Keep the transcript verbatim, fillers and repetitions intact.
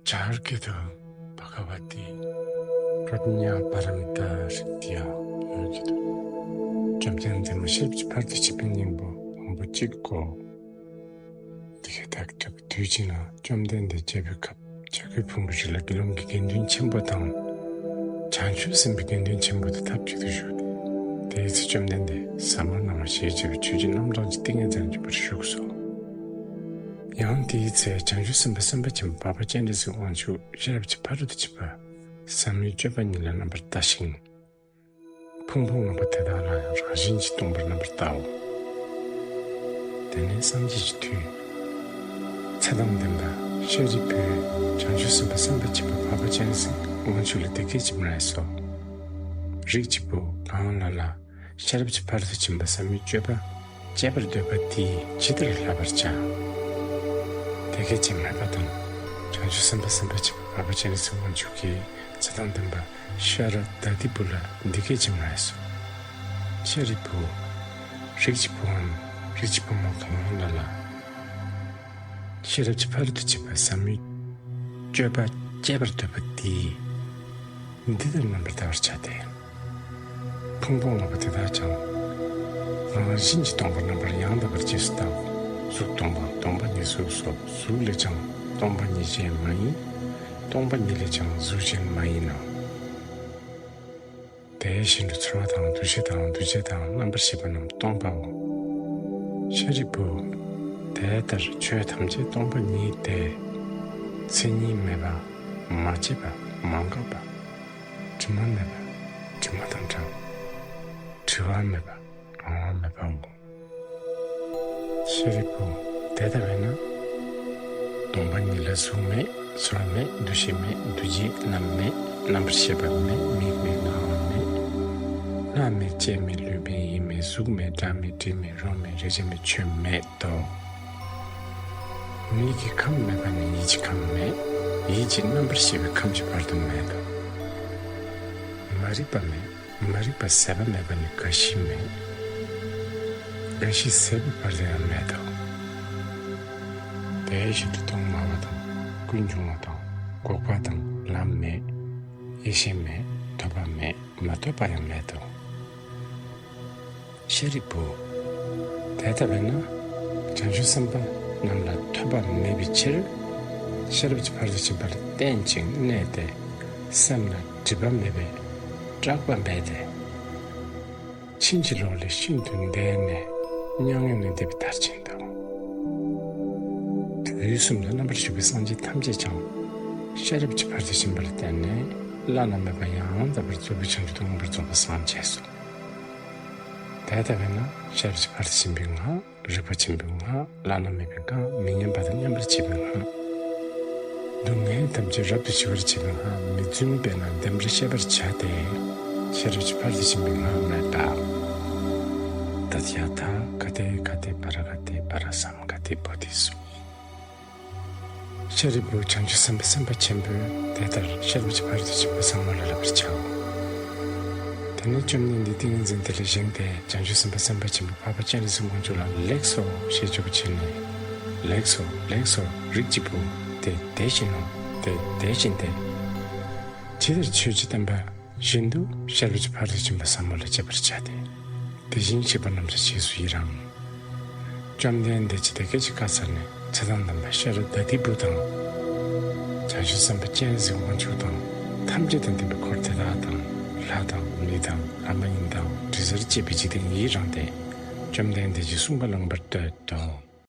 ཇར་གི་དང་བྷ་ག་བ་ཏི་པྲཛྙཱ་པཱ་ར་མི་ཏཱ་སིདྡྷྱ་ཧེ་གི་དང་། བཅོམ་ལྡན་འདས་མ་ཤེས་པའི་ཕ་རོལ་ཏུ་ཕྱིན་པའི་སྙིང་པོ་དང་པོ་གཅིག་གོ། དེ་གའི་ཐག་གྲུབ་པའི་དུས་གཅིག་ན་བཅོམ་ལྡན་འདས་རྒྱལ་པོའི་ཁབ་བྱ་རྒོད་ཕུང་པོའི་རི་ལ་དགེ་སློང་གི་དགེ་འདུན་ཆེན་པོ་དང་། བྱང་ཆུབ་སེམས་དཔའི་དགེ་འདུན་ཆེན་པོ་དང་ཐབས་ཅིག་ཏུ་བཞུགས་ཏེ། དེའི་ཚེ་བཅོམ་ལྡན་འདས་ཟབ་མོ་སྣང་བ་ཞེས་བྱ་བའི་ཆོས་ཀྱི་རྣམ་གྲངས་ཀྱི་ཏིང་ངེ་འཛིན་རྒྱུན་པར་བཞུགས་སོ། ཡང་དེའི་ཚེ་བྱང་ཆུབ་སེམས་དཔའ་སེམས་དཔའ་ཆེན་པོ་འཕགས་པ་སྤྱན་རས་གཟིགས་དབང་ཕྱུག་ཤེས་རབ་ཀྱི་ཕ་རོལ་ཏུ་ཕྱིན་པ་ཟབ་མོའི་སྤྱོད་པ་ཉིད་ལ་རྣམ་པར་ལྟ་ཞིང་། ཕུང་པོ་ལྔ་པོ་དེ་དག་ལ་ཡང་རང་བཞིན་གྱིས་སྟོང་པར་རྣམ་པར་བལྟའོ། དེ་ནས་སངས་རྒྱས་ཀྱི་མཐུས་ཚེ་དང་ལྡན་པ་ཤཱ་རིའི་བུས་བྱང་ཆུབ་སེམས་དཔའ་སེམས་དཔའ་ཆེན་པོ་འཕགས་པ་སྤྱན་རས་གཟིགས་དབང་ཕྱུག་ལ་འདི་སྐད་ཅེས་སྨྲས་སོ། རིགས་ཀྱི་བུ་གང་ལ་ལ་ཤེས་རབ་ཀྱི་ཕ་རོལ་ཏུ་ཕྱིན་པ་ཟབ་མོའི་སྤྱོད་པ་སྤྱད་པར་འདོད་པ་དེས་ཇི་ལྟར་བསླབ་པར་བྱ། དེ་སྐད་ཅེས་སྨྲས་པ་དང་། བྱང་ཆུབ་སེམས་དཔའ་སེམས་དཔའ་ཆེན་པོ་འཕགས་པ་སྤྱན་རས་གཟིགས་དབང་ཕྱུག་གིས་ཚེ་དང་ལྡན་པ་ཤཱ་ར་དྭ་ཏིའི་བུ་ལ་འདི་སྐད་ཅེས་སྨྲས་སོ། ཤཱ་རིའི་བུ། རིགས་ཀྱི་བུའམ་རིགས་ཀྱི་བུ་མོ་གང་ལ་ལ་ཤེས་རབ་ཀྱི་ཕ་རོལ་ཏུ་ཕྱིན་པ་ཟབ་མོའི་སྤྱོད་པ་སྤྱད་པར་འདོད་པ་དེས་འདི་ལྟར་རྣམ་པར་བལྟ་བར་བྱ་སྟེ། ཕུང་པོ་ལྔ་པོ་དེ་དག་ཀྱང་རང་བཞིན་གྱིས་སྟོང་པར་རྣམ་པར་ཡང་དག་པར་རྗེས་སུ་བལྟའོ། གཟུགས་སྟོང་པ་སྟོང་པ་ཉིད་གཟུགས་སོ། གཟུགས་ལས་ཀྱང་སྟོང་པ་ཉིད་གཞན་མ་ཡིན། སྟོང་པ་ཉིད་ལས་ཀྱང་གཟུགས་གཞན་མ་ཡིན་ནོ། དེ་བཞིན་དུ་ཚོར་བ་དང་འདུ་ཤེས་དང་འདུ་བྱེད་དང་རྣམ་པར་ཤེས་པ་རྣམས་སྟོང་པའོ། ཤཱ་རིའི་བུ། དེ་ལྟར་ཆོས་ཐམས་ཅད་སྟོང་པ་ཉིད་དེ། མཚན་ཉིད་མེད་པ། མ་སྐྱེས་པ། མ་འགགས་པ། དྲི་མ་མེད་པ། དྲི་མ་དང་བྲལ་བ། བྲི་བ་མེད་པ། རང་དབང་མེད་པའོ། ཤཱ་རིའི་བུ། དེ་ལྟ་བས་ན། སྟོང་པ་ཉིད་ལ་གཟུགས་མེད། ཚོར་བ་མེད། འདུ་ཤེས་མེད། འདུ་བྱེད་རྣམས་མེད། རྣམ་པར་ཤེས་པ་མེད། མིག་མེད། རྣ་བ་མེད། སྣ་མེད། ལྕེ་མེད། ལུས་མེད། ཡིད་མེད། གཟུགས་མེད། སྒྲ་མེད། དྲི་མེད། རོ་མེད། རེག་བྱ་མེད། ཆོས་མེད་དོ། མིག་གི་ཁམས་མེད་པ་ནས་ཡིད་ཀྱི་ཁམས་མེད། ཡིད་ཀྱི་རྣམ་པར་ཤེས་པའི་ཁམས་ཀྱི་བར་དུ་མེད་དོ། མ་རིག་པ་མེད། མ་རིག་པ་ཟད་པ་མེད་པ་ནས་རྒ་ཤི་མེད། རྒ་ཤི་ཟད་པའི་བར་དུ་ཡང་མེད་དོ། དེ་བཞིན་དུ་སྟོང་སྨྲ་བ་དང་། ཀུན་འབྱུང་བ་དང་། འགོག་པ་དང་། ལམ་མེད། ཡེ་ཤེས་མེད། ཐོབ་པ་མེད། མ་ཐོབ་པ་ཡང་མེད་དོ། ཤཱ་རིའི་བུ། དེ་ལྟ་བས་ན། བྱང་ཆུབ་སེམས་དཔའ་རྣམས་ལ་ཐོབ་པ་མེད་པའི་ཕྱིར། ཤེས་རབ་ཀྱི་ཕ་རོལ་ཏུ་ཕྱིན་པ་ལ་བརྟེན་ཅིང་གནས་ཏེ། སེམས་ལ་སྒྲིབ་པ་མེད་པའི་སྐྲག་པ་མེད་དེ། ཕྱིན་ཅི་ལོག་ལས་ཤིན་ཏུ་འདས་ནས་མྱ་ངན་ལས་འདས་པའི་མཐར་ཕྱིན་ཏོ། དུས་གསུམ་དུ་རྣམ་པར་བཞུགས་པའི་སངས་རྒྱས་ཐམས་ཅད་ཀྱང་། ཤེས་རབ་ཀྱི་ཕ་རོལ་ཏུ་ཕྱིན་པ་ལ་བརྟེན་ནས་བླ་ན་མེད་པ་ཡང་དག་པར་རྫོགས་པའི་བྱང་ཆུབ་ཏུ་མངོན་པར་རྫོགས་པར་སངས་རྒྱས་སོ། དེ་ལྟ་བས་ན་ཤེས་རབ་ཀྱི་ཕ་རོལ་ཏུ་ཕྱིན་པའི་ངག་རིག་པ་ཆེན་པོའི་ངག་བླ་ན་མེད་པའི་ངག་མི་མཉམ་པ་དང་མཉམ་པར་བྱེད་པའི་ངག་རྡུལ་ངན་ཐམས་ཅད་རབ་ཏུ་ཞི་བར་བྱེད་པའི་ངག་མི་བརྫུན་པས་ན་བདེན་པར་ཤེས་པར་བྱ་སྟེ། ཤེས་རབ་ཀྱི་ཕ་རོལ་ཏུ་ཕྱིན་པའི་ངག་སྨྲས་པ། ཏདྱ་ཐཱ། ག་ཏེ་ག་ཏེ་པཱ་ར་ག་ཏེ་པཱ་ར་སཾ་ག་ཏེ་བོ་དྷི་སྭཱ་ཧཱ། ཤཱ་རིའི་བུ། བྱང་ཆུབ་སེམས་དཔའ་སེམས་དཔའ་ཆེན་པོས་དེ་ལྟར་ཤེས་རབ་ཀྱི་ཕ་རོལ་ཏུ་ཕྱིན་པ་ཚང་མ་ལ་བསླབ་པར་བྱའོ། དེ་ནས་བཅོམ་ལྡན་འདས་ཏིང་ངེ་འཛིན་དེ་ལས་བཞེངས་ཏེ་བྱང་ཆུབ་སེམས་དཔའ་སེམས་དཔའ་ཆེན་པོ་འཕགས་པ་སྤྱན་རས་གཟིགས་དབང་ཕྱུག་ལ་ལེགས་སོ་ཞེས་བརྗོད་པ་བྱས་ནས། ལེགས་སོ། ལེགས་སོ། རིགས་ཀྱི་བུ། དེ་དེ་བཞིན་ནོ། དེ་དེ་བཞིན་ཏེ། ཇི་ལྟར་ཆོས་ཀྱི་བསྟན་པ་བཞིན་དུ་ཤེས་རབ་ཀྱི་ཕ་རོལ་ཏུ་ཕྱིན་པ་ཟབ་མོ་ལ་སྤྱད་པར་བྱ་སྟེ། དེ་བཞིན་གཤེགས་པ་རྣམས་ཀྱི་རྗེས་སུ་ཡི་རང་། བཅོམ་ལྡན་འདས་ཀྱིས་དེ་སྐད་ཅེས་བཀའ་སྩལ་ནས་ཚེ་དང་ལྡན་པ་ཤཱ་ར་དྭ་ཏིའི་བུ་དང་། བྱང་ཆུབ་སེམས་དཔའ་སྤྱན་རས་གཟིགས་དབང་ཕྱུག་དང་། ཐམས་ཅད་དང་ལྡན་པའི་འཁོར་དེ་དག་དང་། ལྷ་དང་། མི་དང་། ལྷ་མ་ཡིན་དང་། དྲི་ཟར་བཅས་པའི་འཇིག་རྟེན་ཡི་རངས་ཏེ། བཅོམ་ལྡན་འདས་ཀྱིས་གསུངས་པ་ལེགས་པར་ཐོས་ཏོ།